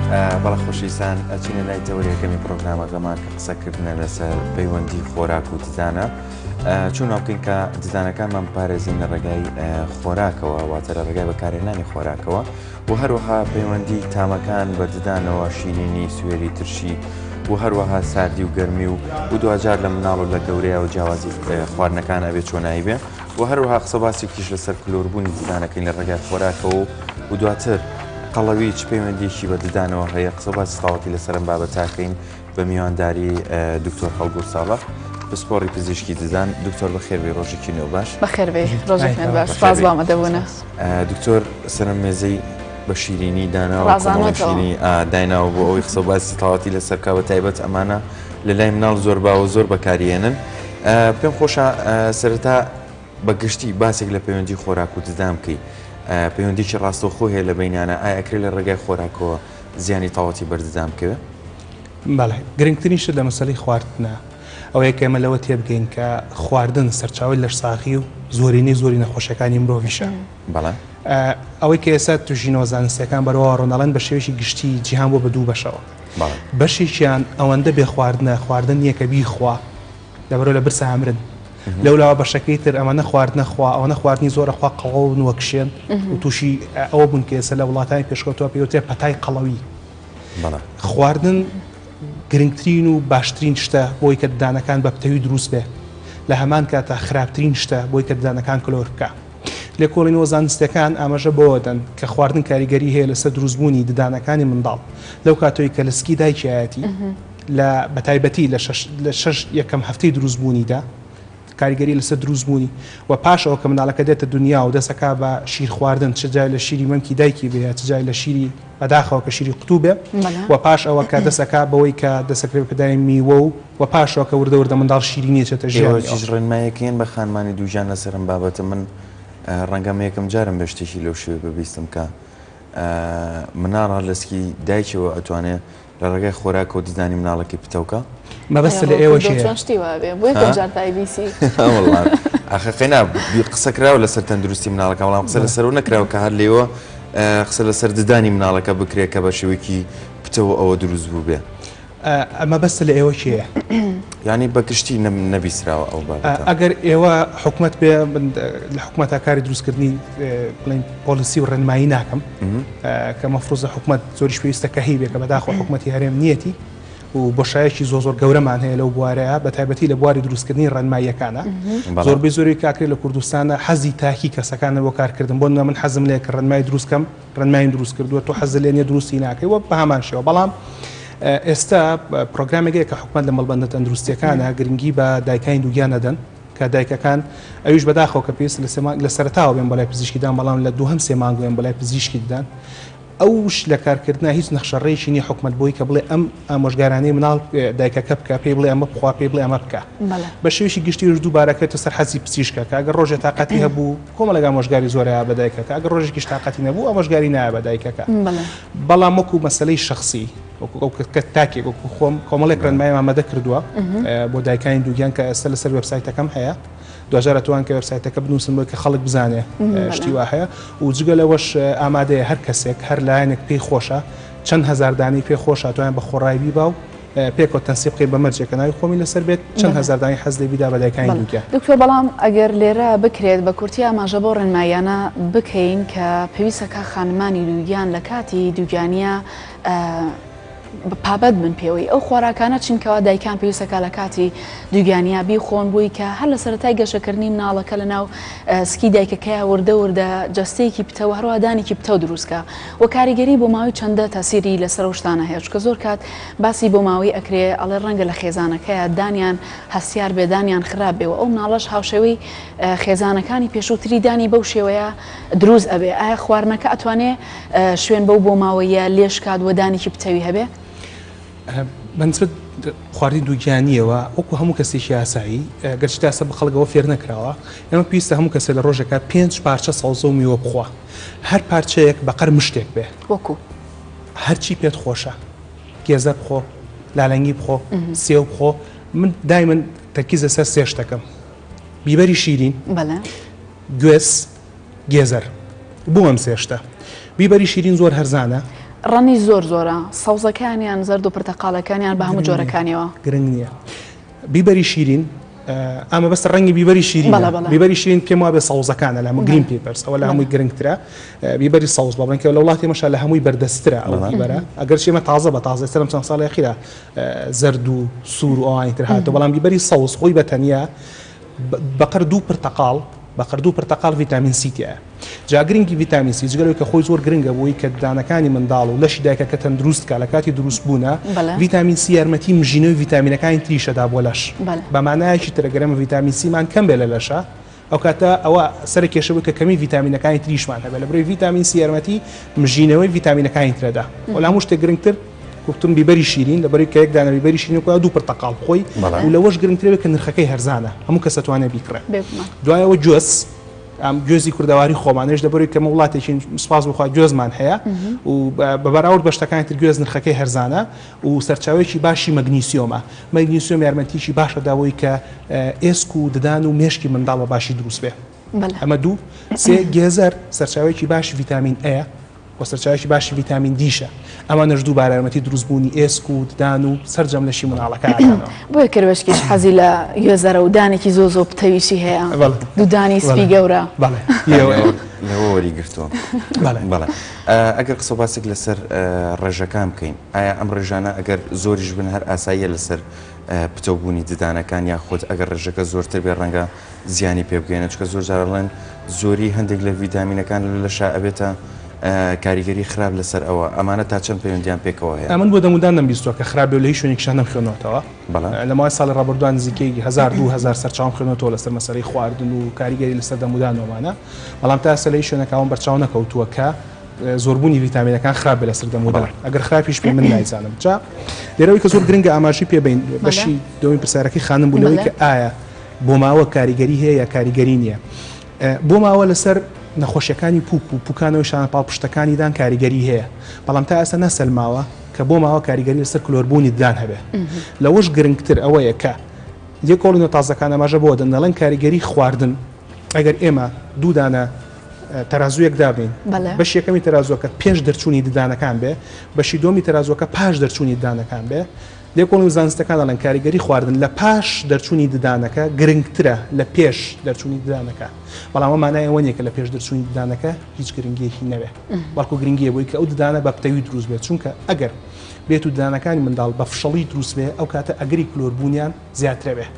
بەڵێ خۆشەویستان ئەچینە لای تەوەری یەکەمی پرۆگرامەکەمان کە قسەکردنە لەسەر پەیوەندی خۆراک و ددانە. چۆن وا بکەین کە ددانەکانمان بپارێزین لە ڕێگای خۆراکەوە، واتە لە ڕێگای بەکارهێنانی خۆراکەوە و هەروەها پەیوەندی تامەکان بە ددانەوە، شیرینی، سوێری، ترشی و هەروەها ساردی و گەرمی و و دواجار لە مناڵ و لە گەورەیە و جیاوازی خواردنەکان ئەبێ چۆنایی بێ و هەروەها قسە باسێکیش لەسەر کلۆربوونی ددانەکەین لە ڕێگای خۆراکەوە و و دواتر قەڵەوی چ پەیوەندیەکی بە ددانەوە هەیە. قسە باسی تەواوەتی لەسەر ئەم بابەتاکەین بە میوانداری دکتۆر هەڵگورد ساڵح پسپۆڕی پزیشکی ددان. دکتۆر بەخێربێی، ڕۆژێکی نوێ باش. بەخێربێی، ڕۆژێک نوێ باش، سپاس بۆ ئامادەبوونە. دکتۆر سەرم مێزەی بە شیرینی داناوە، کۆمەڵی شیرینی دایناوە بۆ ئەوەی قسە باسی تەواوەتی لەسەر بکا، بە تایبەت ئەمانە لە لای مناڵ زۆر باوە زۆر بەکاریێنن. پێم خۆشە سەرەتا بە گشتی باسێک لە پەیوەندی خۆراک و ددان بکەی، پەیوەندیی ڕاستەوخۆ هەیە لە بەینانە، ئایا ئەکرێ لە ڕێگای خۆراکەوە زیانی تەواوەتی بەر ددان بکەوێ؟ بەڵێ، گرنگترین شت لە مەسەلەی خواردنە ئەوەیە کە ئێمە لەوە تێبگەین کە خواردن سەرچاوەی لەشساغی و زۆرینەی زۆری نەخۆشیەکانی مرۆڤیشە. بەڵێ. ئەوەی کە ئێستا توژینەوە زانستیەکان بەرەوە ڕۆن ئەڵێن بە شێوەیەکی گشتی جیهان بووە بە دوو بەشەوە. بەڵێ. بەشێکیان ئەوەندە بێ خواردنە، خواردن نییە کە بیخوا، لەبەرئەوە لە برسا ئەمرن. لەولاوە بەشەکەی تر ئەمەنە خواردنە خوا، ئەوەنە خواردنی زۆرە خوا قەڵەو بن و کشێن و تووشی ئەوە بوون کە ئێستا لە وڵاتانی پێشکەوتووە پێی وترێ پەتای قەڵەوی. خواردن گرنگترین و باشترین شتە بۆی کە ددانەکان بە پتەوی دروست بێ، لە هەمان کاتا خراپترین شتە بۆی کە ددانەکان کلۆر بکا. لێکۆڵینەوە زانستیەکان ئاماژە بەوە دەن کە خواردن کاریگەری هەیە لەسەر دروستبوونی ددانەکانی منداڵ لەو کاتەوەی کە لە سکی دایکیایەتی، لە بەتایبەتی لە شەش لە شەش یەکەم هەفتەی دروستبوونیدا کاریگەری لەسەر دروستبوونی و پاش ئەوە کە منداڵەکە دێتە دنیا و دەست ئەکا بە شیر خواردن چ جای لە شیری مەمکی دایکی بێ یا چ جای لە شیری بەداخەوە کە شیری قوتوو بێ و پاش ئەوە کە دەست ئەکا بەوەی کە دەست ئەکرێ بە پێدانی میوە و و پاش ئەوە کە وردە وردە منداڵ شیرینی ئەچێتە ئێوە ژیانیەوە. چیش ڕێنمایەکەیەن بە خانمانی دووگیان لەسەر ئەم بابەتە؟ من ڕەنگە ئەمە یەکەم جارم بێ شتێکی لەو شێوەیە ببیستم کە مناڵ هەر لە سکی دایکیەوە ئەتوانێ لە ڕێگای خۆراکەوە ددانی مناڵەکەی پتەوکا. مەبەستت لە ئێوە کێیە؟ چۆن شتی وابێ بۆ یەکەم جار تایبیسی. وەڵا ئاخە قەینا قسە کراوە لەسەر تەندروستی مناڵەکە بەڵام قسە لەسەر ئەوە نەکراوە کە هەر لێوە قسە لەسەر ددانی مناڵەکە بکرێت کە بە شێوەیەکی پتەوە ئەوە دروست بووبێ. مەبەستت لە ئێوە کێیە؟ یانی بە گشتی نەبیستراوە ئەو بابەتە. ئەگەر ئێوە حکومەت بێ من لە حکومەتا کاری دروستکردنی بڵێین پۆلیسی و ڕێنمایی ناکەم کە مەفروزە حکومەت زۆریش پێویستە کە هەیبێ کە بەداخەوە حکومەتی هەرێم نییەتی و بۆشایەکی زۆر زۆر گەورەمان هەیە لەو بوارەیە بە تایبەتی لە بواری دروستکردنی ڕێنماییەکانە زۆربەی زۆری کاکرێ لە کوردستانە حەزی تاکی کەسەکانە بۆ کارکردن بۆ من حەزم لێ کە ڕێنمایی دروستکەم ڕێنماییم دروست کردووە تۆ حەزت لێ نییە دروستی ناکەی وە بە هەمان شێوە بەڵام ئێستا پرۆگرامێک هەیە کە حکومەت لە مەڵبەندە تەندروستیەکانە گرنگی بە دایکانی دووگیان ئەدەن کە دایکەکان ئەویش بەداخەوە کە پێویست لە سێ مانگ لە سەرەتاوە بێن بەلای پزیشکی دان بەڵام لە دووهەم سێ مانگ بێن بەلای پزیشکی ددان ئەوش لە کارکردنا هیچ نەخشەڕێیەکی نییە حکومەت بۆی کە بڵێ ئەم ئامۆژگارانەی مناڵ دایکەکە بکە پێی بڵێ ئەمە بخوا پێی بڵێ ئەمە بکە بە شێوەیەکی گشتیش دووبارە کەوێتە سەر حەزی پزیشکە کە ئەگەر ڕۆژێ تاقەتی هەبوو کۆمەڵێک ئامۆژگاری زۆر ئەیا بە دایکەکە ئەگەر ڕۆژێکیش تاقەتی نەبوو ئامۆژگاری نایە بە دایکەکە بەڵام وەکو مەسەلەی شەخسی وەکو ئەو کە تاکێک وەکو خۆم کۆمەڵێک ڕێنمایم ئامادە کردووە بۆ دایکانی دووگیان کە ئێستا لەسەر وێبسایتەکەم هەیە دواجار ئەتوان کە وێبسایتەکە بنووسن بۆی کە خەڵک بزانێ شتی وا هەیە و جگە لەوەش ئامادەیە هەر کەسێک هەر لایەنێک پێی خۆشە چەند هەزار دانەی پێ خۆشە ئەتوانێت بە خۆڕایی بیبا و پێکەوە تەنسیق بکەین بە مەرجێک کە ناوی خۆمی لەسەر بێت چەند هەزار دانەی حەز لێ بیدا بە دایکانی دووگیان. دکتۆر بەڵام ئەگەر لێرە بکرێت بە کورتی ئاماژە بەو ڕێنماییانە بکەین کە پێویستە کە خانمانی دووگیان لە کاتی دووگیانیە پابەند بن پێوەی ئەو خۆراکانە چین کەوا دایکان پێویستە کە لە کاتی دووگیانیا بیخۆن بووی کە هەر لە سەرەتای گەشەکردنی مناڵەکە لە ناو سکی دایکەکەیا وردە وردە جەستەیەکی پتەو هەروەها دانێکی پتەو دروست کا و کاریگەری بۆ ماوەی چەندە تاسیری لەسەر ئەو شتانە هەیە چونکە زۆر کات باسی بۆ ماوەی ئەکرێ ئەڵێ ڕەنگە لە خێزانەکەیا دانیان هەستیار بێ دانیان خراپ بێ و ئەو مناڵەش هاوشێوەی خێزانەکانی پێشووتری دانی بەو شێوەیە دروست ئەبێ ئایا خواردنەکە ئەتوانێ شوێن بەو بۆماوەییە لێژ کات و دانێکی پتەوی هەبێ؟ بە نسبەت خواردنی دووگیانییەوە وەکو هەموو کەسێکی ئاسایی گەرچی تا ئێستا بە خەڵک ئەوە فێر نەکراوە ئێمە پێویستە هەموو کەسێ لە ڕۆژێکا پێنج پارچە سەوزە و میوە بخوا هەر پارچەیەک بەقەر مشتێک بێ وەکو؟ هەرچی پێت خۆشە گێزەر بخۆ لالەنگی بخۆ سێو بخۆ من دایمەن تەرکیز لەسەر سێ شتەکەم بیبەری شیرین بەڵێ گوێز گێزەر بۆ ئەم سێ شتە بیبەری شیرین زۆر هەرزانە. ڕەنی زۆر زۆرە سەوزەکانیان زەرد و پرتەقاڵەکانیان بە هەموو جۆرەکانیەوە. گرنگ نییە بیبەری شیرین ئەمە بەس ڕەنگی بیبەری شیرین بیبەری شیرین پێم وابێ سەوزەکانە لە هەموو green peppers ئەوە لە هەمووی گرنگترە بیبەری سەوز بە بڵێن کە لە وڵاتی مەشا لە هەمووی بەردەسترە ئەو بیبەرە ئەگەر ئێمە تازە بە تازە سەرم چەند ساڵی ئەخیرا زەرد و سوور و ئەوانی تر هاتەوە بەڵام بیبەری سەوز خۆی بە تەنیا بەقەر دوو پرتەقاڵ بەقەر دوو پرتەقاڵ ڤیتامین سی تیایە. جا گرنگی ڤیتامین سی جگە لەوەی کە خۆی زۆر گرنگە بۆی کە ددانەکانی منداڵ و لەشی دایکەکە تەندروست کا لە کاتی دروست بوونا، ڤیتامین سی یارمەتی مژینەوەی ڤیتامینەکانی تریش ئەدا بۆ لەش. بە مانایەکی تر ئەگەر ئێمە ڤیتامین سیمان کەم بێ لە لەشا ئەو کاتە ئەوە سەرە کێشە بوو کە کەمی ڤیتامینەکانی تریشمان هەبێ لەبەرئەوەی ڤیتامین سی یارمەتی مژینەوەی ڤیتامینەکانی ترەدا و لە هەموو شتێک گرنگتر گوتم بیبەری شیرین لەبەرئەوەی کە یەک دانە بیبەری شیرین وەکو دوو پرتەقاڵ بخۆی و لەوەش گرنگترە کە نرخەکەی هەرزانە هەموو کەس ئەتوانێت بیکڕێ. دوایەوە گوێز ئەم گوێزی کوردەواری خۆمانەش لەبەرئەوەی کە وڵاتێکین سوپاس بۆ خوا گوێزمان هەیە و بە بەراورد بە شتەکانی تر گوێز نرخەکەی هەرزانە و سەرچاوەیەکی باشی مەگنیسیۆمە. مەگنیسیۆم یارمەتیی باشە دا بۆی کە ئێسک و ددان و مێشکی منداڵ بە باشی دروست بێ. ئەمە دوو. سێ، گێزەر سەرچاوەیەکی باشی ڤیتامین ئەیە. و سەرچاوەیەکی باشی ڤیتامین دیشە، ئەمانەش دووبارە یارمەتی دروستبوونی ئێسک و ددان و سەرجەم لەشی منداڵەکە ئەدەنەوە. بۆیە کەروێشکیش حەزی لە گوێزەرە و دانێکی زۆر زۆر پتەویشی هەیە، دوو دانی سپی گەورە. بەڵێ لەوە وەری گرتووە. بەڵێ ئەگەر قسە و باسێک لەسەر ڕێژەکان بکەین، ئایا ئەم ڕێژانە ئەگەر زۆریش بن هەر ئاساییە لەسەر پتەوبوونی ددانەکان یاخود ئەگەر ڕێژەکە زۆرتر بێ ڕەنگە زیانی پێ بگەیەنێت چونکە زۆر جار ئەڵێن زۆری هەندێک لە ڤیتامینەکان لە لەشا ئەبێتە کاریگەری خراپ لەسەر ئەوە ئەمانە تا چەند پەیوەندیان پێکەوە هەیە؟ ئەمن بۆ دەمودان نەمبیستووە کە خراپ بێ و لە هیچ شوێنێکیشا نەمخوێنۆتەوە. لە ماوەی ساڵی ڕابردووان نزیکەی هەزار 2000 سەرچاوەم خوێنۆتەوە لەسەر مەسەلەی خواردن و کاریگەری لەسەر دەمودان و ئەمانە بەڵام تا ئێستا لە هیچ شوێنێک ئەوەم بەرچاو نەکەوتووە کە زۆربوونی ڤیتامینەکان خراپ بێ لەسەر دەمودان ئەگەر خراپیش بێ من نایزانم جا لێرەوەی کە زۆر گرنگە ئاماژەی پێ بەین بەشی دووەمی پرسیارەکەی خانم بوو لەوەی کە ئایا بۆماوە کاریگەری هەیە یا کاریگەری نییە؟ بۆماوە لەسەر نەخۆشیەکانی پوک و پوکانەوەی شانە پاڵپشتەکانی دان کاریگەری هەیە، بەڵام تا ئێستا نەسەلماوە کە بۆماوە کاریگەری لەسەر کلۆربوونی ددان هەبێ. لەوەش گرنگتر ئەوەیە کە لێکۆڵینەوە تازەکان ئاماژە بەوە دەن دەڵێن کاریگەری خواردن ئەگەر ئێمە دوو دانە تەرازوویەک دابنین بەشی یەکەمی تەرازووەکە پێش دەرچوونی ددانەکان بێ بەشی دووەمی تەرازووەکە پاش دەرچوونی ددانەکان بێ لێکۆڵینەوە زانستەکان دەڵێن کاریگەری خواردن لە پاش دەرچوونی ددانەکە گرنگترە لە پێش دەرچوونی ددانەکە، بەڵام ئەوە مانای ئەوە نییە کە لە پێش دەرچوونی ددانەکە هیچ گرنگییەکی نەبێت، بەڵکو گرنگییە بۆی کە ئەو ددانە بە پتەوی دروست بێت، چونکە ئەگەر بێت و ددانەکانی منداڵ بە فشەڵی دروست بێت ئەو کاتە ئەگەری کلۆربوونیان زیاترە بێت.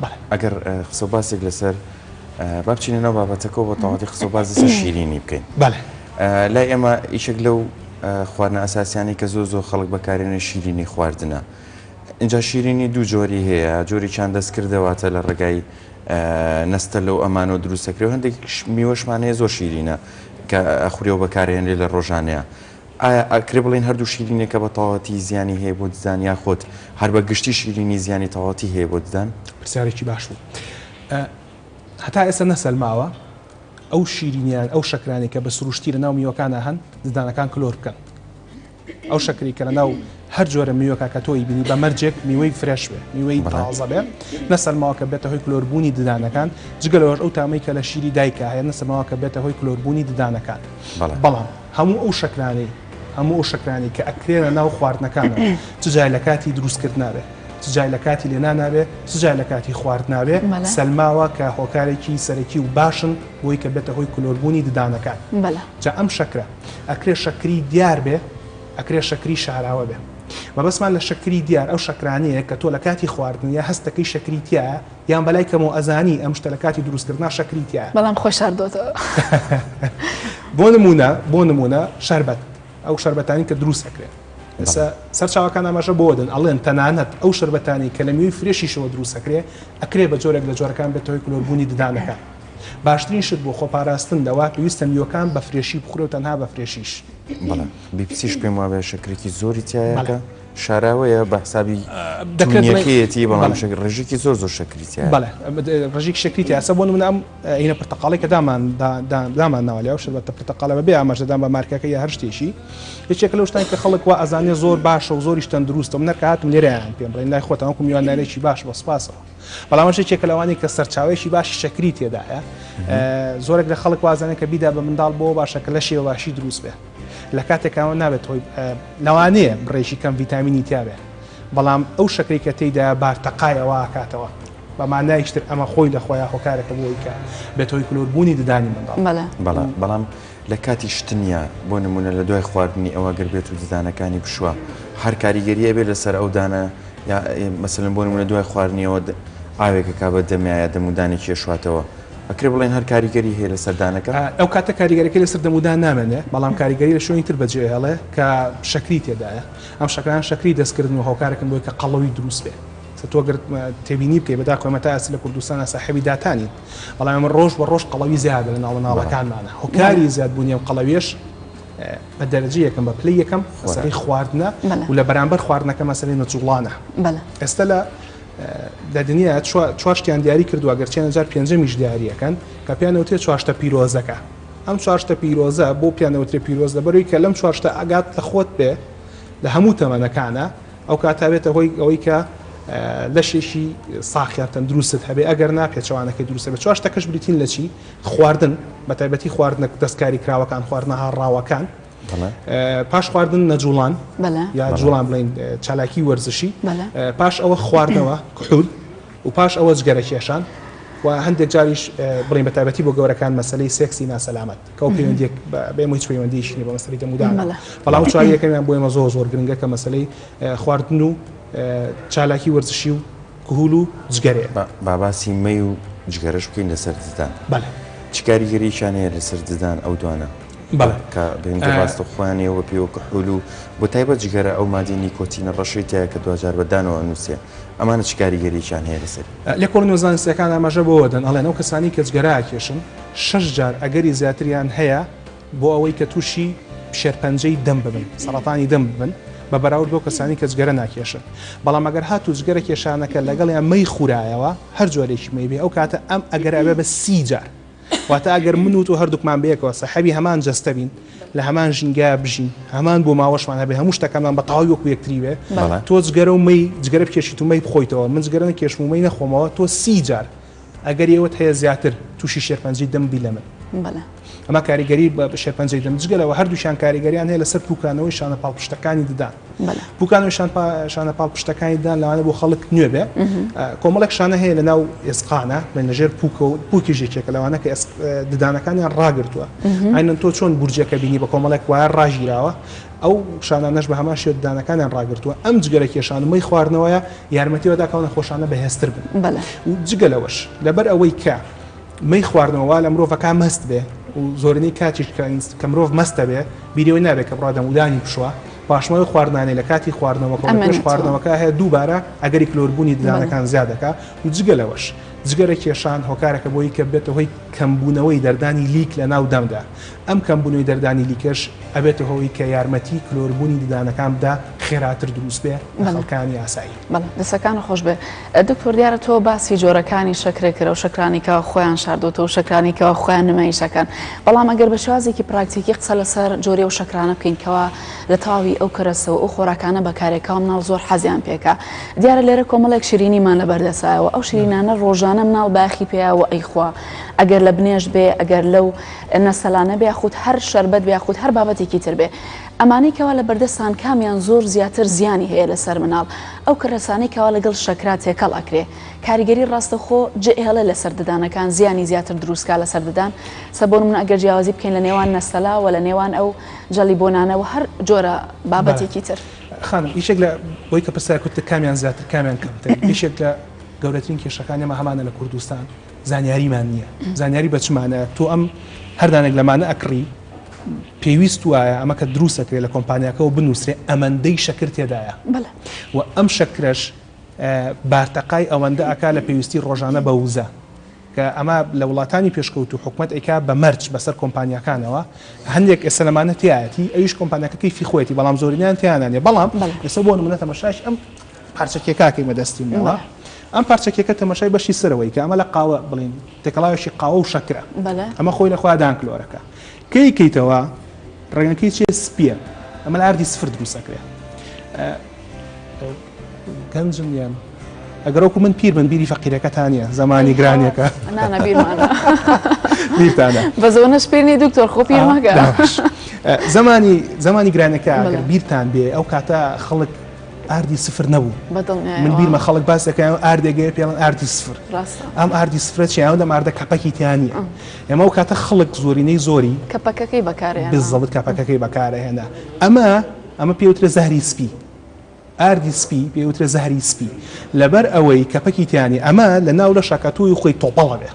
بەڵێ ئەگەر قسە و باسێک لەسەر با بچینە ناو بابەتەکەوە بە تەواوەتی قسە و باس لەسەر شیرینی بکەین. بەڵێ. لای ئێمە یەکێک لەو خواردنە ئەساسیانەی کە زۆر زۆر خەڵک بەکارێنێ شیرینی خواردنە. ئینجا شیرینی دوو جۆری هەیە، جۆرێکیان دەستکردە واتە لە ڕێگای نەستەلە و ئەمانەوە دروست دەکرێت و هەندێک میوەشمان هەیە زۆر شیرینە کە ئەخورێ و بەکارهێنرێ لە ڕۆژانەیە. ئایا ئەکرێ بڵێین هەردوو شیرینیەکە بە تەواوەتی زیانی هەیە بۆ ددان یاخود هەر بە گشتی شیرینی زیانی تەواوەتی هەیە بۆ ددان؟ پرسیارێکی باش بوو. هەتا ئێستا نەسەلماوە ئەو شیرینیان ئەو شەکرانەی کە بە سروشتی لەناو میوەکانا هەن ددانەکان کلۆر بکەن. ئەو شەکری کە لەناو هەر جۆرە میوەکە کە تۆی بینی بە مەرجێک میوەی fresh بێ میوەی تازە بێ نەسەلماوە کە بێتە هۆی کلۆربوونی ددانەکان جگە لەوەش ئەو تامەی کە لە شیری دایکە هەیە نەسەلماوە کە بێتە هۆی کلۆربوونی ددانەکان بەڵام هەموو ئەو شەکرانەی هەموو ئەو شەکرانەی کە ئەکرێنە ناو خواردنەکانەوە چ جای لە کاتی دروستکردنا بێ چ جای لە کاتی لێنانا بێ چ جای لە کاتی خواردنا بێ سەلماوە کە هۆکارێکی سەرەکی و باشن بۆی کە بێتە هۆی کلۆربوونی ددانەکان جا ئەم شەکرە ئەکرێ شەکری دیار بێ ئەکرێ شەکری شاراوە بێ مەبەستمان لە شەکری دیار ئەو شەکرانەیە کە تۆ لە کاتی خواردن یا هەست دەکەی شەکری تیایە یان بەلای کەمەوە ئەزانی ئەم شتە لە کاتی دروستکردنا شەکری تیایە. بەڵام خۆی شاردۆتەوە. بۆ نموونە بۆ نموونە شەربەت ئەو شەربەتانی کە دروست ئەکرێن ئێستا سەرچاوەکان ئاماژە بۆ دەن ئەڵێن تەنانەت ئەو شەربەتانی کە لە میوەی fresh یشەوە دروست ئەکرێ ئەکرێ بە جۆرێک لە جۆرەکان بێتە هۆی کلۆربوونی ددانەکان. باشترین شت بۆ خۆپاراستن لەوە پێویستە میوەکان بە fresh ی بخورێ و تەنها بە fresh یش. بەڵێ بیپسیش پێم وابێ شەکرێکی زۆری تیایە کە شاراوەیە بە حسابی دەکرێت بەڵام ڕێژێکی زۆر زۆر شەکری تیایە. بەڵێ ڕێژێکی شەکری تیایە. ئێستا بۆ نمونە ئەم هینە پرتەقاڵەی کە دامان دامان ناوە لێ ئەو شەربەتە پرتەقاڵە بەبێ ئاماژەدان بە مارکەکە یا هەر شتێکی یەکێکە لەو شتانەی کە خەڵک وا ئەزانێ زۆر باشە و زۆریش تەندروستە من هەر کە هاتم لێرەیان پێم بڵێن لای خۆتان وەکو میواندارێکی باش بە سوپاسەوە بەڵام ئەمەش یەکێکە لەوانەی کە سەرچاوەیەکی باشی شەکری تێدایە زۆرێک لە خەڵک وازانێت کە بیدا بە منداڵ بۆ باشە کە لەشی بە باشی دروست بێ. لە کاتێکاوە نابێت هۆی لەوانەیە بڕێکی کەم ڤیتامینی تیابێ بەڵام ئەو شەکرەی کە تێیدایە بارتەقای ئەوە ئەکاتەوە. بە مانایەکی تر ئەمە خۆی لە خۆیا هۆکارێکە بۆ ئەوەی کە بێتە هۆی کلۆربوونی ددانی منداڵ. بەڵێ. بەڵێ بەڵام لە کاتی شتنیا بۆ نموونە لە دوای خواردنی ئەوە گەر بێت و ددانەکانی بشوا هەر کاریگەری ئەبێت لەسەر ئەو دانە یا مەسەلەن بۆ نموونە دوای خواردنی ئەوە ئاوێک ئەکا بە دەمیا یا دەمودانێکی ئەشواتەوە ئەکرێ بڵێین هەر کاریگەری هەیە لەسەر دانەکە؟ ئەو کاتە کاریگەرەکەی لەسەر دەمودان نامێنێ بەڵام کاریگەری لە شوێنی تر بەجێ ئەهێڵێ کە شەکری تێدایە ئەم شەکرانە شەکری دەستکردن و هۆکارێکن بۆی کە قەڵەوی دروست بێ. سە تۆ گەر تێبینی بکەی بەداخەوە ئێمە تا ئێستا لە کوردستانا ساحێبی داتا نین بەڵام ئێمە ڕۆژ بە ڕۆژ قەڵەوی زیادە لە ناو مناڵەکانمانە هۆکاری زیادبوونی ئەم قەڵەویەش بە دەرەجە یەکەم بە پلەی یەکەم مەسەلەی خواردنە و لە بەرامبەر خواردنەکە مەسەلەی نەجوڵانە ئێستا لە لە دنیا چوار شتیان دیاری کردووە گەر چێنە جار پێنجەمیش دیاریەکەن کە پێیان دەوترێت چوار شتە پیرۆزەکە ئەم چوار شتە پیرۆزە بۆ پێیان دەوترێت پیرۆز لەبەرەوەی کە لەم چوار شتە ئاگات لە خۆت بێ لە هەموو تەمەنەکانە ئەو کاتە ئەبێتە هۆی ئەوەی کە لەشێکی ساخ یان تەندروستت هەبێ ئەگەر نا پێچەوانەکەی دروست ئەبێت چوار شتەکەش بریتین لە چی خواردن بە تایبەتی خواردنە دەستکاری کراوەکان خواردنە هاڕاوەکان پاش خواردن نەجوڵان یا جوڵان بڵین چالاکی وەرزشی پاش ئەوە خواردنەوە کحول و پاش ئەوە جگەرە کێشان و هەندێک جاریش بڵین بە تایبەتی بۆ گەورەکان مەسلەی سێکسی ناسەلامەت کە ئەو پەیوەندیەک بە ئێمە هیچ پەیوەندیەکی نیە بە مەسەلەی دەمودانەوە بەڵام ئەو چوار یەکەمیان بۆ ئێمە زۆر زۆر گرنگە کە مەسەلەی خواردن و چالاکی وەرزشی و کهول و جگەرەیە. با باسی مەی و جگەرەش بکەین لەسەر ددان. بەڵێ. چ کاریگەریەکیان هەیە لەسەر ددان ئەو دوانە؟ بەڵێ. کە پەیوەندی ڕاستەوخۆیان هەیە و بە پێوە کحول و بۆ تایبەت جگەرە ئەو مادەی نیکۆتینە ڕەشەی تیایە کە دواجار بە دانەوە ئەنووسێ ئەمانە چ کاریگەریەکیان هەیە لەسەری؟ لێکۆڵینەوە زانستیەکان ئاماژە بەوە دەن ئەڵێن ئەو کەسانەی کە جگەرە ئەکێشن شەش جار ئەگەری زیاتریان هەیە بۆ ئەوەی کە تووشی شێرپەنجەی دەم ببن، سەڕەتانی دەم ببن، بە بەراورد بەو کەسانەی کە جگەرە ناکێشن. بەڵام ئەگەر هاتوو جگەرە کێشانەکە لەگەڵیان مەی خورایەوە، هەر جۆرێکی مەی بێ، ئەو کاتە ئەم ئەگەرە ئەبێ بە 30 جار. واتە ئەگەر من و تۆ هەردووکمان بەیەکەوە ساحێبی هەمان جەستە بین، لە هەمان ژینگە بژین، هەمان بۆماوەشمان هەبێ، هەموو شتەکانمان بە تەواوی وەکو یەکتری بێ، تۆ جگەرە و مەی، جگەرە بکێشیت و مەی بخۆیتەوە، من جگەرە نەکێشم و مەی نەخۆمەوە، تۆ 30 جار ئەگەری ئەوەت هەیە زیاتر تووشی شێرپەنجەی دەم بی لە من. بەڵێ. ئەمە کاریگەری بە شێرپەنجەی دەم جگە لەوە هەردووکیان کاریگەریان هەیە لەسەر پوکانەوەی شانە پاڵپشتەکانی ددان. بەڵێ. پوکانەوەی شانە پاڵپشتەکانی ددان لەوانە بۆ خەڵک نوێ بێ. کۆمەڵێک شانە هەیە لە ناو ئێسقانە بڵێن لە ژێر پوکە و پوکیش یەکێکە لەوانە کە ددانەکانیان ڕاگرتووە. ئاینەن تۆ چۆن بورجەکە بینی بە کۆمەڵێک وایەر ڕاگیراوە ئەو شانانەش بە هەمان شێوە ددانەکانیان ڕاگرتووە، ئەم جگەرە کێشان و مەی خواردنەوەیە یارمەتی ئەوە دا کە ئەو نەخۆشانە بەهێزتر بن. و جگە لەوەش لەبەر ئەوەی کە مەی خواردنەوە وا لە مرۆڤەکە مەست بێ و زۆرینەی کاتیش کە مرۆڤ مەستە بێ بیری ئەوەی نابێ کە بڕوا دەمودانی بشوا، پاشماوەی خواردنانەی لە کاتی خواردنەوەکە و لە پێش خواردنەوەکە هەیە دووبارە ئەگەری کلۆربوونی ددانەکان زیاد دەکا و جگە لەوەش جگەرە کێشان هۆکارێکە بۆی کە ببێتە هۆی کەمبوونەوەی دەردانی لیک لە ناو دەمدا. ئەم کەمبوونەوەی دەردانی لیکەش ئەبێتە هۆی کە یارمەتی کلۆربوونی ددانەکان بدا خێراتر دروست بێ لە خەڵکانی ئاسایی. بەڵێ دەستەکانت خۆش بێ دکتۆر دیارە تۆ باسی جۆرەکانی شەکرە کرد ئەو شەکرانی کە خۆیان شاردۆتەوە و شەکرانی کە خۆیان نمایش ئەکەن بەڵام ئەگەر بە شێوازێکی پراکتیکی قسە لەسەر جۆری ئەو شەکرانە بکەین کەوا لە تەواوی ئەو کەرەسە و ئەو خۆراکانە بەکارێ کەوا مناڵ زۆر حەزیان پێکا دیارە لێرە کۆمەڵێک شیرینیمان لەبەردەسایەوە ئەو شیرینانە ڕۆژانە مناڵ باخی پێیا و ئەیخوا ئەگەر لە بنێشت بێ ئەگەر لەو نەسەلانە بێ یاخود هەر شەربەت بێ یاخود هەر بابەتێکی تر بێ ئەمانەی کەوا لە بەردەستان کامیان زۆر زیاتر زیانی هەیە لەسەر مناڵ ئەو کەرەسانەی کەوا لەگەڵ شەکرا تێکەڵ ئەکرێ کاریگەری ڕاستەخۆ جێ ئەهێڵێ لەسەر ددانەکان زیانی زیاتر دروست کا لەسەر ددان سە بۆ نمونە ئەگەر جیاوازی بکەین لە نێوان نەسەلا وە لە نێوان ئەو جەلی بۆنانە وە هەر جۆرە بابەتێکی تر. خانم یەکێک لە بۆی کە پرسیار کردت کامیان زیاتر کامیان کەمتر یەکێک لە گەورەترین کێشەکانی ئێمە هەمانە لە کوردستان زانیاریمان نییە زانیاری بە چ مانایە تۆ ئەم هەر دانێک لەمانە ئەکڕی پێویست وایە ئەمە کە دروست ئەکرێ لە کۆمپانیاکەوە بنووسرێ ئەمەندەی شەکر تێدایە و ئەم شەکرەش بارتەقای ئەوەندە ئەکا لە پێویستی ڕۆژانە بە وزە کە ئەمە لە وڵاتانی پێشکەوتوو حکومەت ئەیکا بە مەرج بەسەر کۆمپانیاکانەوە هەندێک ئێستا لەمانە تیایەتی ئەویش کۆمپانیاکە کەیفی خۆیەتی بەڵام زۆرینیان تیانانێ بەڵام ئێستا بۆ نمونە تەمەشاش ئەم پارچە کێکاکەی بەدەستی منەوە ئەم پارچە کێکە تەمەشای بەشی سەرەوەی کە ئەمە لە قاوە بڵین تێکەڵاوێکی قاوە و شەکرە ئەمە خۆی لە خۆیان دان کلۆرەکە کەی کەیتەوە ڕەنگەکەی چێ سپیە ئەمە لە ئاردی سفر دروستەکرێ گەنجم یان ئەگەر وەکو من پیر بن بیری فەقیرەکەتان نیە زەمانی گرانیەکە بیرتانە بەزەوە نەش پیر نی دکتۆر خۆ پیر مەکە. زمانی زمانی گرانەکە ئەگەر بیرتان بێ ئەو کاتە خەڵک ئاردی سفر نەبوو من بیرمە خەڵک باس دەکەن ئاردێگەیە پێڵن ئاردی سفر ئەم ئاردی سفرە چیان لەم ئاردە کەپەکی تیا نییە ئێمە ئەو کاتە خەڵک زۆرینەی زۆری کەپەکەکەی بەکارهێنا بالضبط کەپەکەکەی بەکارهێنا ئەمە ئەمە پێوترە زەهری سپی ئاردی سپی پێوترە زەهری سپی لەبەر ئەوەی کەپەکی تیا نییە ئەمە لە ناو لەشا کە تۆی خۆی تۆپەڵە بێ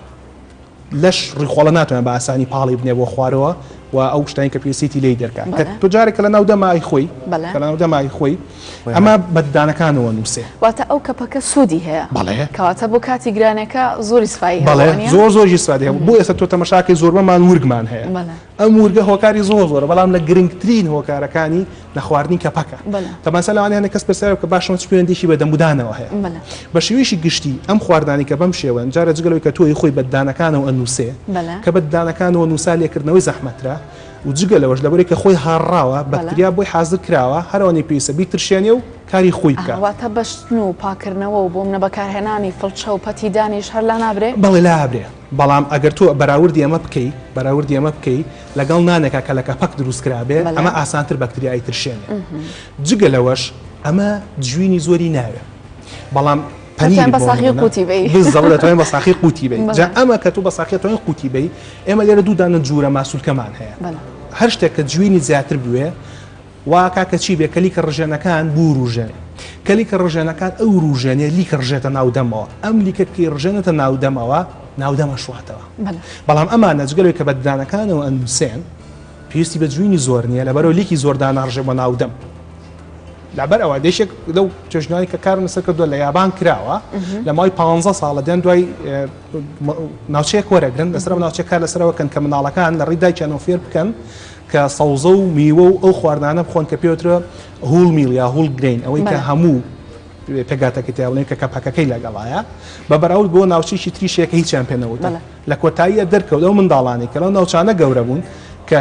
لەش ڕیخۆڵە ناتوانێت بە ئاسانی پاڵی بنێ بۆ خوارەوە و ئەو شتانی کە پێویستیتی لێی دەرکا کە تۆ جارێک کە لە ناو دەما ئەیخۆی کە لە ناو دەما ئەیخۆی ئەمە بە ددانەکانەوە نووسێ. واتە ئەو کەپەکە سوودی هەیە. بەڵێ. کەواتە بۆ کاتی گرانەکە زۆر ئیسفادەی هەبوو وانیە؟ بەڵێ زۆر زۆریش ئیسفادەی هەبوو. بۆ ئێستا تۆ تەمەشاکەی زۆربەمان ورگمان هەیە. ئەم ورگە هۆکاری زۆر زۆرە بەڵام لە گرنگترین هۆکارەکانی نەخواردنی کەپەکە. تەبعەن لەوانەیە هەندێک کەس پرسیار بکە باشە چ پەیوەندیەکی بە دەمودانەوە هەیە؟ بە شێوەیەکی گشتی ئەم خواردنانەی کە بەم شێوەن جارە جگە لەوەی کە تۆی خۆی بە ددانەکانەوە ئەنووسێ کە بە ددانەکانەوە نووسا لێکردنەوەی زەحمەترە و جگە لەوەش لەبەرەی کە خۆی هاڕراوە بەکتریا بۆی حازر کراوە هەرئەوەنەی پێویستە بیترشێنێ و کاری خۆی بکا. واتە بە شتن و پاکردنەوە و بۆ منە بەکارهێنانی فڵچە و پەتی دانیش هەر لانابرێ؟ بەڵێ لابرێ بەڵام ئەگەر تۆ بەراوردی ئەمە بکەی بەراوردی ئەمە بکەی لەگەڵ نانێکا کە لە کەپەک دروست کرابێ ئەمە ئاسانتر بەکتریا ئەیترشێنێ جگە لەوەش ئەمە جوینی زۆری ناوێ بەڵام پەنیر بە ساخی قوتی بەی بالضبط دەتوانین بە ساخی قوتی بەی جا ئەمە کە تۆ بە ساخی دەتوانین قوتی بەی ئێمە لێرە دوو دانە جورە ماسولکەمان هەیە هەر شتێک کە جوینی زیاتر بوێ وا کاکە چی بێ کە لیکە ڕژێنەکان بوروژێنێ کە لیکە ڕژێنەکان ئەو وروژێنێ لیکە ڕژێتە ناو دەمەوە ئەم لیکە کەی ڕژێنێتە ناو دەمەوە ناو دەم ئەشواتەوە بەڵام ئەمانە جگە لەوەی کە بە ددانەکانەوە ئەنووسێن پێویستی بە جوینی زۆر نییە لەبەرەوە لیکی زۆر داناڕژێ بۆ ناو دەم لەبەر ئەوە دێشێک لەو توێژینەوەی کە کارم لەسەر کردووە لە یابان کراوە لە ماوەی 15 ساڵە دێن دوای ناوچەیەک وەرەگرن لەسەر ئەم ناوچە کار لەسەرەوە کەن کە منداڵەکان لە ڕێی دایکیانەوە فێر بکەن کە سەوزە و میوە و ئەو خواردنانە بخۆن کە پێوترە whole meal یا whole grain ئەوەی کە هەموو پێکهاتەکەی تیا بڵێن کە کەپەکەکەی لەگەڵایە بە بەراورد بۆ ناوچەیەکی تریشەیە کە هیچیان پێ نەوتن لە کۆتاییە دەرکەوت ئەو منداڵانەی کە لەو ناوچانە گەورە بوون کە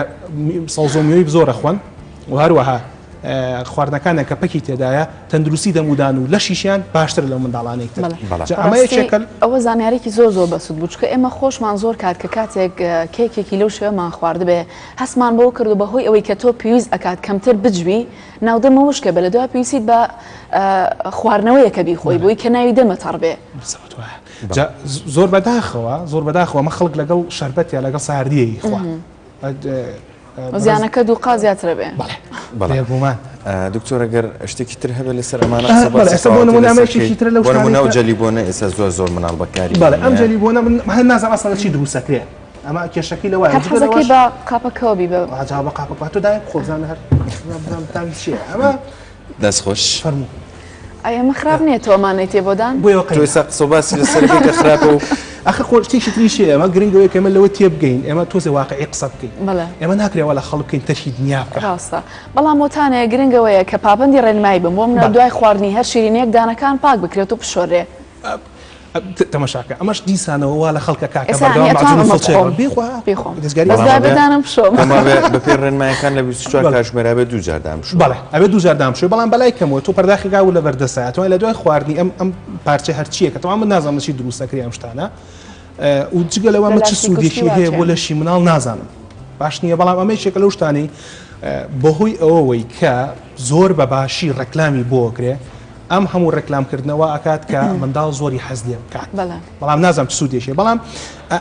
سەوزە و میوەی زۆر ئەخۆن و هەروەها خواردنەکانیان کە پەکی تێدایە تەندروستی دەمودان و لەشیشیان باشترە لەو منداڵانەی تر. جا ئەمە یەکێکە. ئەوە زانیاریی زۆر زۆر بەسوود بوو چونکە ئێمە خۆشمان زۆر کات کە کاتێک کێکێکی لەو شێوەمان خواردبێ هەستمان بەوە کردو بەهۆی ئەوەی کە تۆ پێویست ئەکات کەمتر بجوی ناودەمە وشکە بێ لە دوا پێویستیت بە خواردنەوەیەکە بیخۆی بۆی کە ناوی دەمە تەڕ بێ. جا زۆر بەداخەوە زۆر بەداخەوە ئەمە خەڵک لەگەڵ شەربەت یا لەگەڵ ساردییەی خوا. زیانەکە دووقا زیاترە بێ. بەڵێ بێگومان. دکتۆر ئەگەر شتێکی تر هەبێت لەسەر ئەمانە قسە باسی ئێستا بۆ نموونە ئەمە یەکێکی ترە لەو بۆ نموونە ئەو جەلی بۆنە ئێستا زۆر زۆر مناڵ بەکاری بەڵێ ئەم جەلی بۆنە من هەر نازانم ئەسڵەن لە چی دروست ئەکرێ ئەمە کێشەکەی لەوایە هەر حەزەکەی بە قاپەکەوە بیبە جا بە قاپەکە تۆ دایک خۆ بزانە هەر بزانم تامی چییە ئەمە دەست خۆش فەرموو ئەی ئەمە خراپ نییە تۆ ئەمانەی تێ بۆدان بۆیە تۆ ئێستا قسە و باسی لەسەر بکەی کە خراپە و ئەخە خۆ شتێکی تریش هەیە ئەمە گرنگ ئەوەیە کە ئێمە لەوە تێبگەین ئێمە تۆزێ واقعی قسە بکەین بەڵێ ئێمە ناکرێ وا لە خەڵک بکەین تەرکی دنیا بکا ڕاستە بەڵام وتانەیە گرنگ ئەوەیە کە پابەندی ڕێنمایی بن بۆ منە دوای خواردنی هەر شیرینیەک دانەکان پاک بکرێت و بشۆررێ. تەمەشاکە ئەمەش دیسانەوە وا لە خەڵکە کاکە ئێستا بەردەوام ئەنی مەعجون ئەتوانم و ئەمە فڵچەی بخۆم بیخوا بیخۆم دەستگاری بەس بەڵام دوای ئەبێ بەدانم بشۆم پێم وابێ بەپێی ڕێنمایەکان لە 24 بەڵێ کاتژمێرا بێ دوو جار دان بشۆ بەڵێ ئەبێ دوو جار دان بشۆی بەڵام بەلای کەمەوە تۆ پەرداخێک ئاو لەبەر دەستە ئەتوانی لە دوای خواردنی ئەم ئەم پارچە هەرچییە کە تەواو من نازانم لە چی دروست ئەکرێ ئەم شتانە و جگە لەوە لە ئەمە چ لاستیک و شتی سوودێکی هەیە بۆ واچێ لەشی مناڵ نازانم باش نییە بەڵام ئەمە یەکێکە لەو شتانەی بەهۆی ئەوەوەی کە زۆر بە باشی ڕێکلامی بۆ ئەکرێ ئەم هەموو ڕێکلام کردنە وا ئەکات کە منداڵ زۆری حەز لێ بکات بەڵام نازانم چ سوودێکی بەڵام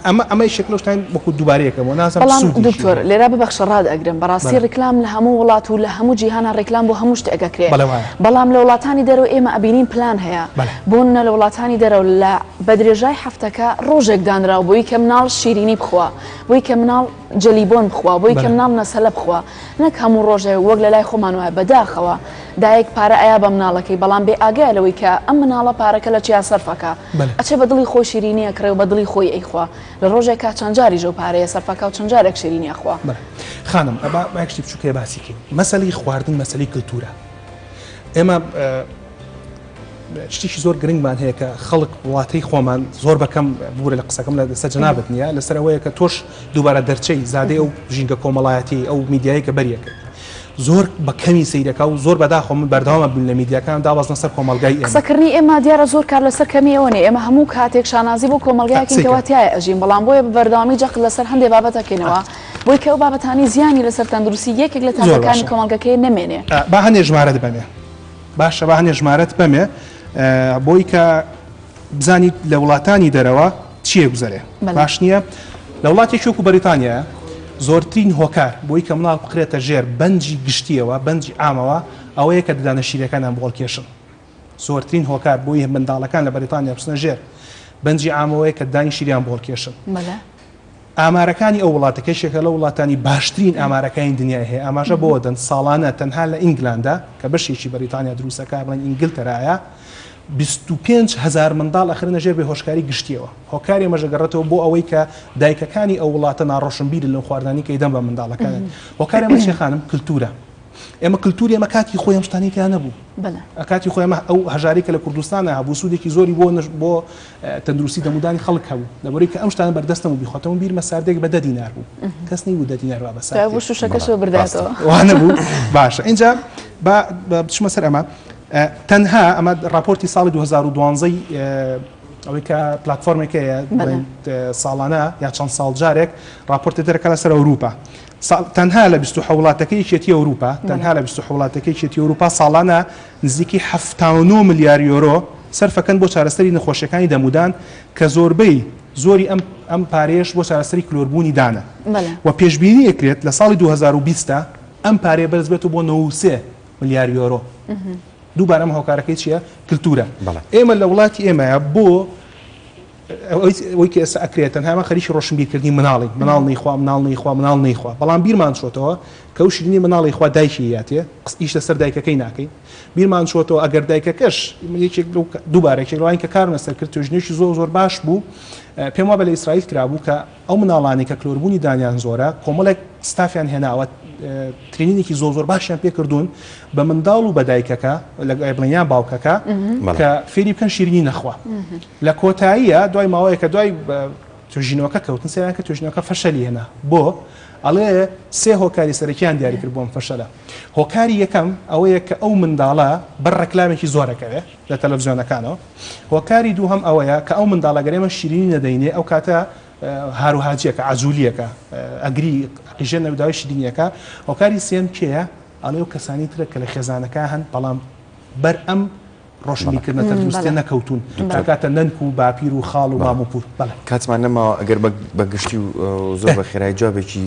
ئەمە ئەمە یەکێک لەو شتانەی وەکو دووبارەیەکەمەوە نازانم بەڵام سوودێکی دکتۆر هەیە. لێرە ببەخشە ڕات ئەگرم بەڕاستی ڕیکلام لە هەموو وڵات و لە هەموو جیهانا ڕیکلام بۆ هەموو شتێک ئەکرێ بەڵێ وایە. بەڵام لە وڵاتانی دەرەوە ئێمە ئەبینین پلان هەیە بەڵێ. بۆنمونە لە وڵاتانی دەرەوە لە بە درێژای هەفتەکە ڕۆژێک دانراوە بۆی کە مناڵ شیرینی بخوا بۆی کە مناڵ جەلی بۆن بخوا بۆی کە بەڵێ. مناڵ نەسەلە بخوا نەک هەموو ڕۆژێ وەک لە لای خۆمان وایە بەداخەوە دایک پارە ئەیا بە مناڵەکەی بەڵام بێ ئاگایە لەوەی کە ئەم مناڵە پارەکە لە چیا سەرف ئەکا ئەچێ بە دڵی خۆی شیرینی ئەکڕێ و بە دڵی خۆی ئەیخوا لە ڕۆژێکا چەند جاریش ئەو پارەیە سەرف ئەکا و چەند جارێک شیرینی ئەخوا. بەڵێ خانم با با یەک شتی بچووک هەیە باسی کەین مەسەلەی خواردن مەسەلەی کلتورە ئێمە شتێکی زۆر گرنگمان هەیە کە خەڵک وڵاتەی خۆمان زۆر بەکەم بورە لە قسەکەم لە لەسەر جەنابت نییە لەسەر ئەوەیە کە تۆش دووبارە دەرچەی زادەی ئەو ژینگە کۆمەڵایەتی ئەو میدیایی کە بەریەکەوی. زۆر بە کەمی سەیرەکا و زۆر بەداخەوە من بەردەوام ئەبم لە میدیاکان دابەزنە سەر کۆمەڵگای ئێمە. قسەکردنی ئێمە دیارە زۆر کار لەسەر کەمی ئەوە نیە، ئێمە هەموو کاتێک شانازی بۆ کۆمەڵگایەکین کەوا تیایا ئەژین، بەڵام بۆیە بە بەردەوامی جەخت لەسەر هەندێ بابەت ئەکەینەوە بۆی کە ئەو بابەتانەی زیانی لەسەر تەندروستی یەکێک لە تاکەکانی کۆمەڵگەکەی نەمێنێ. با هەنێ ژمارەت بەمێ باشە با هەنێ ژمارەت بەمێ بۆی کە بزانیت لە وڵاتانی دەرەوە چیە گوزەرێ باش نییە؟ لە وڵاتێکی وەکو بەریتانیا زۆرترین هۆکار بۆی کە مناڵ بخرێتە ژێر بەنجی گشتیەوە بەنجی عامەوە ئەوەیە کە ددانە شیرەکانیان بۆڵکێشن زۆرترین هۆکار بۆی منداڵەکان لە بەریتانیا بچنە ژێر بەنجی عامەوەیە کە ددانی شیریان بۆڵکێشن. ئامارەکانی ئەو وڵاتە کە یەکێکە لە وڵاتانی باشترین ئامارەکانی دنیای هەیە ئاماژە بەوە دەن ساڵانە تەنها لە ئینگلاندا کە بەشێکی بەریتانیا دروستەکە بڵێن ئینگلتەرایە 25 هەزار منداڵ ئەخرێنە ژێر بێهۆشکاری گشتیەوە. هۆکاری ئەمەش ئەگەڕێتەوە بۆ ئەوەی کە دایکەکانی ئەو وڵاتە ناڕۆشنبیرن لەو خواردنانەی کە ئەیدەن بە منداڵەکانیان. هۆکاری ئەمە چیە خانم؟ کلتورە. ئێمە کلتوری ئێمە کاتی خۆی ئەم شتانەی تیا نەبوو. کاتی خۆی ئەمە ئەو هەژاری کە لە کوردستانە هەبوو سوودێکی زۆری بۆ بۆ تەندروستی دەمودانی خەڵک هەبوو لەبەرەی کە ئەم شتانە بەردەستە بوو بیخواتەوە بیرمە ساردێک بە 10 دینار بوو کەس نەیبوو 10 دینار با بە ساردێک بوو شوشەکەشەوە برداتەوە وانە بوو باشە اینجا با بچمە سەر ئەمە تەنها ئەمە راپۆرتی ساڵی 2012 ئەوەی کە پلاتفۆرمێک هەیە ساڵانە یا چەند ساڵ جارێک راپۆرتی دەرەکە لەسەر ئەوروپا تەنها لە 27 وڵاتەکەی یەکێتی ئەوروپا تەنها لە 27 وڵاتەکەی یەکێتی ئەوروپا ساڵانە نزیکەی 79 ملیار یۆرۆ سەرفەکەن بۆ چارەسەری نەخۆشیەکانی دەمودان کە زۆربەی زۆری ئەم ئەم پارەیەش بۆ چارەسەری کلۆربوونی دانە و پێشبینی ئەکرێت لە ساڵی 2020 ئەم پارەیە بەرز بێتەوە بۆ 93 ملیار یۆرۆ. دووبارە ئەم هۆکارەکەی چییە؟ کلتورە. ئێمە لە وڵاتی ئێمەیە بۆ ئەوەی کە ئێستا ئەکرێت تەنها ئێمە خەریکی ڕۆشنبیرکردنی مناڵین، مناڵ نەیخوا، مناڵ نەیخوا، مناڵ نەیخوا، بەڵام بیرمان چۆتەوە کە ئەو شیرینیەی مناڵ ئەیخوا دایکی ئەیاتێ، ئیش لەسەر دایکەکەی ناکەین. بیرمان چۆتەوە ئەگەر دایکەکەش یەکێک لەو دووبارە یەکێک لەوانی کە کارم لەسەر کرد توێژینەوەیەکی زۆر زۆر باش بوو پێم وابە لە ئیسرائیل کرابوو کە ئەو مناڵانەی کە کلۆربوونی دانیان زۆرە کۆمەڵێک ستافیان هێناوە training ێکی زۆر زۆر باشیان پێکردوون بە منداڵ و بە دایکەکە بڵێن یان باوکەکە کە فێری بکەن شیرینی نەخوا لە کۆتاییە دوای ماوەیەکە دوای توێژینەوەکە کەوتن سەیران کە توێژینەوەکە فەشەلی هێنا بۆ ئەڵێ سێ هۆکاری سەرەکیان دیاری کرد بۆ ئەم فەشەلە هۆکاری یەکەم ئەوەیە کە ئەو منداڵە بەر ڕێکلامێکی زۆرەکەوێ لە تەلەڤزیۆنەکانەوە هۆکاری دووهەم ئەوەیە کە ئەو منداڵە گەر ئێمە شیرینی نەدەینێ ئەو کاتە هاروهاجیەکە عەجولیەکە ئەگری قیژێ نەوداوای شیرینیەکە هۆکاری سێم کێیە ئەڵێ ئەو کەسانی ترە کە لە خێزانەکە هەن بەڵام بەر ئەم ڕۆشنبیرکردنە تەندروستیە نەکەوتوون ئەکاتە نەنک و باپیر و خاڵ و مام و پوور. بەڵێ. کاتمان نەماوە ئەگەر بە گشتی و زۆر بە خێرایی جوابێکی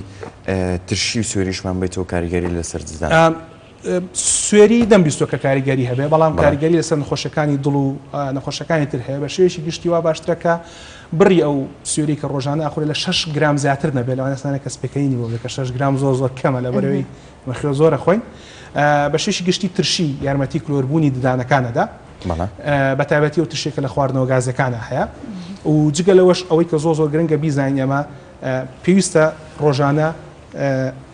ترشی و سوێریشمان بەیتەوە کاریگەری لەسەر ددان. سوێری دەمبیستوە کە کاریگەری هەبێ بەڵام کاریگەری لەسەر نەخۆشیەکانی دڵ و نەخۆشیەکانی تر هەیە بە شێوەیەکی گشتی وا باشترە کە بڕی ئەو سوێری کە ڕۆژانە ئەخورێ لە 6 گرام زیاتر نەبێت لەوانە سانە کەس پێکەینی بۆ بێ کە 6 گرام زۆر زۆر کەمە لەبەرەوەی مەخوێ زۆرە خۆین بە شێوەیەکی گشتی ترشی یارمەتی کلۆربوونی ددانەکان ئەدا بە تایبەتی ئەو ترشێکە لە خواردنەوە گازەکانە هەیە و جگە لەوەش ئەوەی کە زۆر زۆر گرنگە بیزانین ئێمە پێویستە ڕۆژانە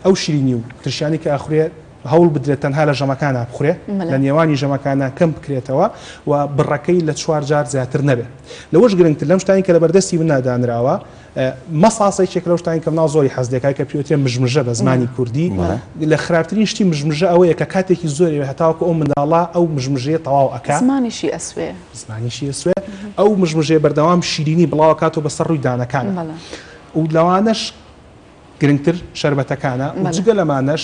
ئەو شیرینی و ترشیانی کە ئەخورێ هەوڵ بدرێت تەنها لە ژەمەکانا بخورێ لە نێوانی ژەمەکانا کەم بکرێتەوە و بڕەکەی لە چوار جار زیاتر نەبێت لەوەش گرنگتر لەم شتانی کە لە بەردەستی مندا دانراوە مەساسە یەکێکە لەو شتانی کە مناڵ زۆری حەز لێکات کە پێوترێ مژمژە بە زمانی کوردی لە خراپترین شتی مژمژە ئەوەیە کە کاتێکی زۆری هەتاوەکو ئەو منداڵە ئەو مژمژەیە تەواو ئەکا زمانیشی ئەسوێ زمانیشی ئەسوێ ئەو مژمژەیە بەردەوام شیرینی بڵاوەکاتەوە بەسەر ڕووی دانەکانە و لەوانەش گرنگتر شەربەتەکانە و جگە لەمانەش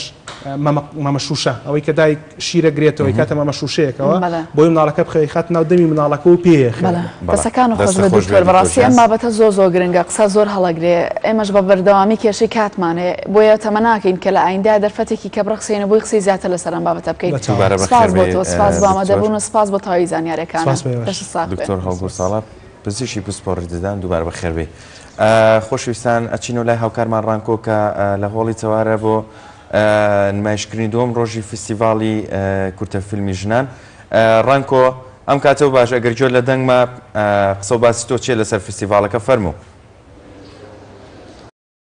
مەمە شووشە ئەوەی کە دایک شیرە گرێتەوە ئەیکاتە مەمە شووشەیەکەوە بۆی مناڵەکە بخەوێ ئەیخاتە ناو دەمی مناڵەکە و پێی ئەخوێنێ. دەستەکانت خۆش بێت دکتۆر بەڕاستی ئەم بابەتە زۆر زۆر گرنگە قسە زۆر هەڵەگرێ ئێمەش بە بەردەوامی کێشەی کاتمان هەیە بۆیە تەمەناکەین کە لە ئایندە دەرفەتێکی کە بڕەخسێنە بۆی قسەی زیاتر لەسەر ئەم بابەتە بکەین سپاس بۆ تۆ سپاس بۆ ئامادەبوون و سپاس بۆ تەواوی زانیاریەکانت دەستت ساغ بێ. دکتۆر هەڵگورد ساڵح پزیشکی پسپۆڕی ددان دووبارە بەخێربێی. خۆشەویستان ئەچینەوە لای هاوکارمان ڕانکۆ کە لە هۆڵی چەوارە بۆ نمایشکردنی دووەم ڕۆژی فیستیڤاڵی کورتە فیلمی ژنان. ڕانکۆ ئەم کاتەو باش ئەگەر گوێت لە دەنگمە قسە و باسی تۆ چیە لەسەر فیستیڤاڵەکە فەرموو.